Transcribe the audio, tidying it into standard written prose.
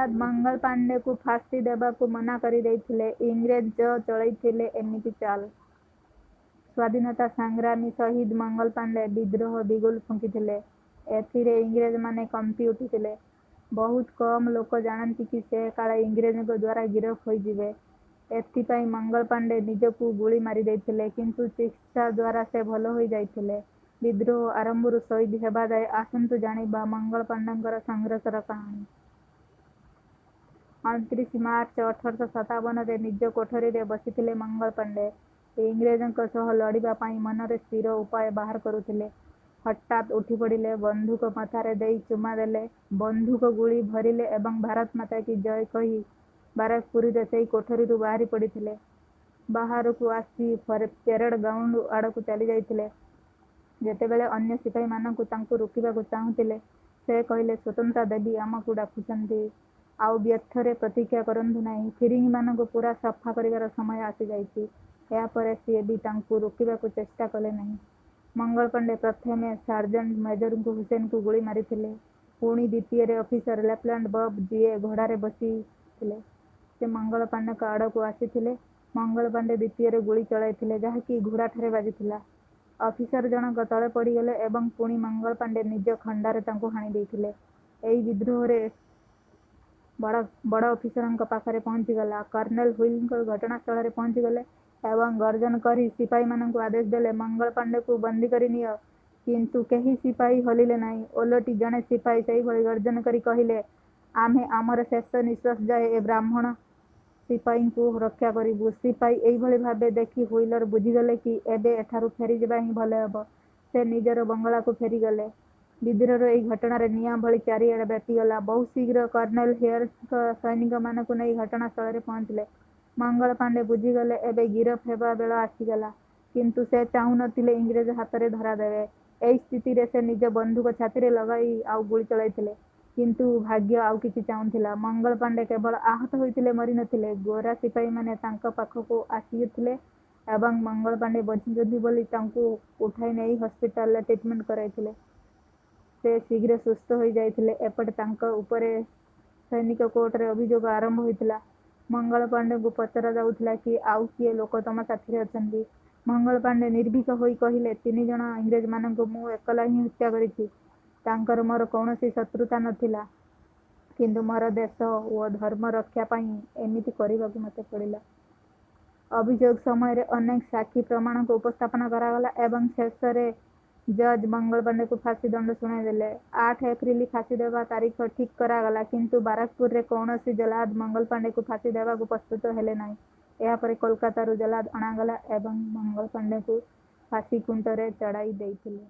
ଜଲ୍ଲାଦ ମଙ୍ଗଳ ପାଣ୍ଡେଙ୍କୁ ଫାଶୀ ଦେବାକୁ ମନା କରିଦେଇଥିଲେ। ଇଂରେଜ ଚଳାଇଥିଲେ ଏମିତି ଚାଲ୍। ସ୍ୱାଧୀନତା ସଂଗ୍ରାମୀ ସହିଦ ମଙ୍ଗଳ ପାଣ୍ଡେ ବିଦ୍ରୋହ ବିଗୁଲ ଫୁଙ୍କିଥିଲେ। ଏଥିରେ ଇଂରେଜମାନେ କମ୍ପି ଉଠିଥିଲେ। ବହୁତ କମ୍ ଲୋକ ଜାଣନ୍ତି କି ସେ କାଳେ ଇଂରେଜଙ୍କ ଦ୍ୱାରା ଗିରଫ ହୋଇଯିବେ। ଏଥିପାଇଁ ମଙ୍ଗଳ ପାଣ୍ଡେ ନିଜକୁ ଗୁଳି ମାରିଦେଇଥିଲେ। କିନ୍ତୁ ଚିକିତ୍ସା ଦ୍ୱାରା ସେ ଭଲ ହୋଇଯାଇଥିଲେ। ବିଦ୍ରୋହ ଆରମ୍ଭରୁ ସହିଦ ହେବା ଯାଏ ଆସନ୍ତୁ ଜାଣିବା ମଙ୍ଗଳ ପାଣ୍ଡେଙ୍କର ସଂଘର୍ଷର କାହାଣୀ। 29 ମାର୍ଚ୍ଚ 1857ରେ ନିଜ କୋଠରୀରେ ବସିଥିଲେ ମଙ୍ଗଳ ପାଣ୍ଡେ। ଇଂରେଜଙ୍କ ସହ ଲଢ଼ିବା ପାଇଁ ମନରେ ସ୍ଥିର ଉପାୟ ବାହାର କରୁଥିଲେ। ହଠାତ୍ ଉଠିପଡ଼ିଲେ, ବନ୍ଧୁକ ମଥାରେ ଦେଇ ଚୁମା ଦେଲେ, ବନ୍ଧୁକ ଗୁଳି ଭରିଲେ ଏବଂ ଭାରତ ମାତା କି ଜୟ କହି ବାରାକପୁରର ସେହି କୋଠରୀରୁ ବାହାରି ପଡ଼ିଥିଲେ। ବାହାରକୁ ଆସି ପେରେଡ ଗ୍ରାଉଣ୍ଡ ଆଡ଼କୁ ଚାଲିଯାଇଥିଲେ। ଯେତେବେଳେ ଅନ୍ୟ ସିପାହୀମାନଙ୍କୁ ତାଙ୍କୁ ରୋକିବାକୁ ଚାହୁଁଥିଲେ, ସେ କହିଲେ, ସ୍ୱତନ୍ତ୍ରତା ଦେବୀ ଆମକୁ ଡାକୁଛନ୍ତି। ଆଉ ବ୍ୟର୍ଥରେ ପ୍ରତୀକ୍ଷା କରନ୍ତୁ ନାହିଁ। ଫିରିଙ୍ଗିମାନଙ୍କୁ ପୂରା ସଫା କରିବାର ସମୟ ଆସିଯାଇଛି। ଏହାପରେ ସିଏ ବି ତାଙ୍କୁ ରୋକିବାକୁ ଚେଷ୍ଟା କଲେ ନାହିଁ। ମଙ୍ଗଳ ପାଣ୍ଡେ ପ୍ରଥମେ ସାର୍ଜେଣ୍ଟ ମେଜର ହୁସେନଙ୍କୁ ଗୁଳି ମାରିଥିଲେ। ପୁଣି ଦ୍ୱିତୀୟରେ ଅଫିସର ଲେଫ୍ଟନାଣ୍ଟ ବବ୍, ଯିଏ ଘୋଡ଼ାରେ ବସିଥିଲେ। ସେ ମଙ୍ଗଳ ପାଣ୍ଡେଙ୍କ ଆଡ଼କୁ ଆସିଥିଲେ। ମଙ୍ଗଳ ପାଣ୍ଡେ ଦ୍ୱିତୀୟରେ ଗୁଳି ଚଳାଇଥିଲେ, ଯାହାକି ଘୋଡ଼ାଠାରେ ବାଜିଥିଲା। ଅଫିସର ଜଣକ ତଳେ ପଡ଼ିଗଲେ ଏବଂ ପୁଣି ମଙ୍ଗଳ ପାଣ୍ଡେ ନିଜ ଖଣ୍ଡାରେ ତାଙ୍କୁ ହାଣି ଦେଇଥିଲେ। ଏହି ବିଦ୍ରୋହରେ ବଡ଼ ବଡ଼ ଅଫିସରଙ୍କ ପାଖରେ ପହଞ୍ଚିଗଲା। କର୍ଣ୍ଣେଲ ହ୍ୱିଲର ଘଟଣାସ୍ଥଳରେ ପହଞ୍ଚିଗଲେ ଏବଂ ଗର୍ଜନ କରି ସିପାହୀମାନଙ୍କୁ ଆଦେଶ ଦେଲେ, ମଙ୍ଗଳ ପାଣ୍ଡେଙ୍କୁ ବନ୍ଦୀ କରି ନିଅ। କିନ୍ତୁ କେହି ସିପାହୀ ହଲିଲେ ନାହିଁ। ଓଲଟି ଜଣେ ସିପାହୀ ସେହିଭଳି ଗର୍ଜନ କରି କହିଲେ, ଆମେ ଆମର ଶେଷ ନିଶ୍ୱାସ ଯାଏ ଏ ବ୍ରାହ୍ମଣ ସିପାହୀଙ୍କୁ ରକ୍ଷା କରିବୁ। ସିପାହୀ ଏହିଭଳି ଭାବେ ଦେଖି ହ୍ୱିଲର ବୁଝିଗଲେ କି ଏବେ ଏଠାରୁ ଫେରିଯିବା ହିଁ ଭଲ ହେବ। ସେ ନିଜର ବଙ୍ଗଳାକୁ ଫେରିଗଲେ। ବିଦ୍ରୋହର ଏହି ଘଟଣାରେ ନିଆଁ ଭଳି ଚାରିଆଡ଼େ ବ୍ୟାପିଗଲା। ବହୁ ଶୀଘ୍ର କର୍ଣ୍ଣେଲ ହେୟାର ସୈନିକମାନଙ୍କୁ ନେଇ ଘଟଣାସ୍ଥଳରେ ପହଞ୍ଚିଲେ। ମଙ୍ଗଳ ପାଣ୍ଡେ ବୁଝିଗଲେ ଏବେ ଗିରଫ ହେବା ବେଳ ଆସିଗଲା। କିନ୍ତୁ ସେ ଚାହୁଁନଥିଲେ ଇଂରେଜ ହାତରେ ଧରାଦେବେ। ଏହି ସ୍ଥିତିରେ ସେ ନିଜ ବନ୍ଧୁକ ଛାତିରେ ଲଗାଇ ଆଉ ଗୁଳି ଚଳାଇଥିଲେ। କିନ୍ତୁ ଭାଗ୍ୟ ଆଉ କିଛି ଚାହୁଁଥିଲା। ମଙ୍ଗଳ ପାଣ୍ଡେ କେବଳ ଆହତ ହୋଇଥିଲେ, ମରିନଥିଲେ। ଗୋରା ସିପାହୀମାନେ ତାଙ୍କ ପାଖକୁ ଆସିଥିଲେ ଏବଂ ମଙ୍ଗଳ ପାଣ୍ଡେ ବଞ୍ଚିଛନ୍ତି ବୋଲି ତାଙ୍କୁ ଉଠାଇ ନେଇ ହସ୍ପିଟାଲରେ ଟ୍ରିଟମେଣ୍ଟ କରାଇଥିଲେ। ସେ ଶୀଘ୍ର ସୁସ୍ଥ ହୋଇଯାଇଥିଲେ। ଏପଟେ ତାଙ୍କ ଉପରେ ସୈନିକ କୋର୍ଟରେ ଅଭିଯୋଗ ଆରମ୍ଭ ହୋଇଥିଲା। ମଙ୍ଗଳ ପାଣ୍ଡେଙ୍କୁ ପଚରାଯାଉଥିଲା କି ଆଉ କିଏ ଲୋକ ତମ ସାଥିରେ ଅଛନ୍ତି? ମଙ୍ଗଳ ପାଣ୍ଡେ ନିର୍ଭୀକ ହୋଇ କହିଲେ, 3 ଜଣ ଇଂରେଜମାନଙ୍କୁ ମୁଁ ଏକଲା ହିଁ ହତ୍ୟା କରିଛି। ତାଙ୍କର ମୋର କୌଣସି ଶତ୍ରୁତା ନଥିଲା। କିନ୍ତୁ ମୋର ଦେଶ ଓ ଧର୍ମ ରକ୍ଷା ପାଇଁ ଏମିତି କରିବାକୁ ମୋତେ ପଡ଼ିଲା। ଅଭିଯୋଗ ସମୟରେ ଅନେକ ସାକ୍ଷୀ ପ୍ରମାଣକୁ ଉପସ୍ଥାପନ କରାଗଲା ଏବଂ ଶେଷରେ ଜଜ୍ ମଙ୍ଗଳ ପାଣ୍ଡେଙ୍କୁ ଫାଶୀ ଦଣ୍ଡ ଶୁଣାଇଦେଲେ। 8 ଏପ୍ରିଲ ଫାଶୀ ଦେବା ତାରିଖ ଠିକ୍ କରାଗଲା। କିନ୍ତୁ ବାରାକପୁରରେ କୌଣସି ଜଲ୍ଲାଦ ମଙ୍ଗଳ ପାଣ୍ଡେଙ୍କୁ ଫାଶୀ ଦେବାକୁ ପ୍ରସ୍ତୁତ ହେଲେ ନାହିଁ। ଏହାପରେ କୋଲକାତାରୁ ଜଲ୍ଲାଦ ଅଣାଗଲା ଏବଂ ମଙ୍ଗଳ ପାଣ୍ଡେଙ୍କୁ ଫାଶୀ ଖୁଣ୍ଟରେ ଚଢ଼ାଇ ଦେଇଥିଲେ।